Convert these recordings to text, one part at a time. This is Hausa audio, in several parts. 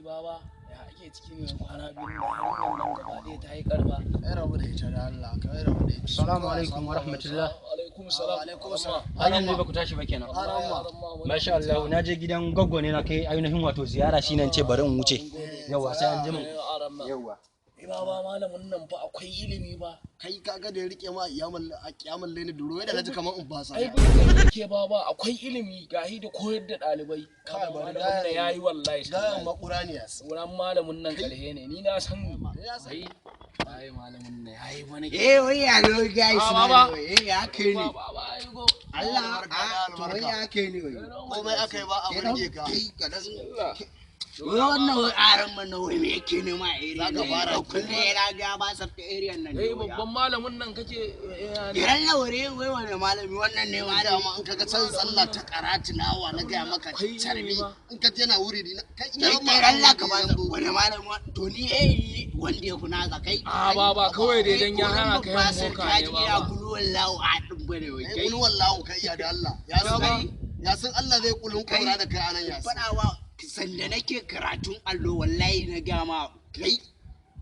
Baba, ya ake ciki ne kwana biyu da yarinyar nan gaba ɗaya ta yi karba? Kai, rabu da ita da Allah, kai, rabu da ita. Assalamu alaikum wa rahmatullah. Alaikum salam. Alaikum salam. Har yanzu ba ku tashi ba kenan. Arama. Masha Allah, na je gidan goggo ne na kai ainihin wato ziyara, shi nan ce bari in wuce. Yawwa, sai an jima. Yawwa. Eh baba, malamin nan fa akwai ilimi ba. Kai, kaga da ya rike ma a kiyamul laili duro yadda naji kamar in fasa. Ai bin ke baba, akwai ilimi gahi da koyar da ɗalibai. Kai, kai bari. Malamin nan yayi wallahi. Gayan makura ne yas. Wuran malamin nan karhe ne, ni na san. Ai ai malamin nan yayi wani. Eh, wai ya no guys. Ah, na baba. ne wai, eh, ya kai ne. Baba, ai go. Allah. Albarka, Ah, to wai albarka. ya kai ne wai. Komai aka yi ba a burge ka. Kai, ka dan wai wannan wai aran mana wai me yake nema a area Za ka nan? fara. Kullum yana ga ba sa ta area nan ne Eh, wai. babban malamin nan kake ne. Kiran laure wai wani malami wannan ne malami? Dama in kaga can sallah ta karatu nawa na gaya maka Akwai carbi ilimi ba. in ka je na wuri na kai ina Kai ma kai Allah ka ba wani malami to ni eh wanda ya kuna za kai. A baba, kawai dai dan ya hana ka ba yin sai boka ka ne ji ina baba. kulu wallahu a din bane wai kai kai. kulu wallahu kai ya da Allah ya san, ya san Allah zai kulun kura da kai anan ya san. Faɗawa sanda nake karatun allo, wallahi na gama kai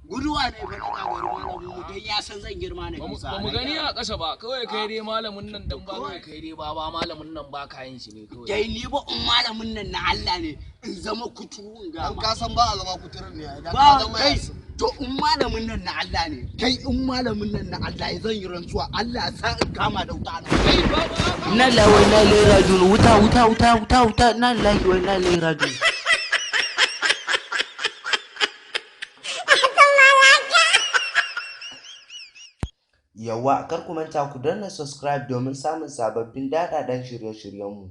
guduwa ne fa na gagaru malamin mu don ya san zan girma na Ba mu bisa. ba mu gani a ƙasa ba, kawai kai dai malamin nan dan ba kai, kai dai baba, malamin nan ba kayan shi ne kawai. Kai, ni ba in malamin nan na Allah ne in zama kuturu in Dan gama. ka san ba a zama kuturin ne idan ka Ba zama kai. ya san. To in malamin nan na Allah ne, kai, in malamin nan na Allah ne, zan yi rantsuwa Allah ya sa in kama da wuta na. Kai baba. Inna lillahi wa inna ilaihi raji'un. Wuta, wuta, wuta, wuta, wuta! Inna lillahi wa inna ilaihi raji'un. Yawwa, kar ku manta ku danna subscribe domin samun sababbin daɗaɗɗen shirye-shiryenmu.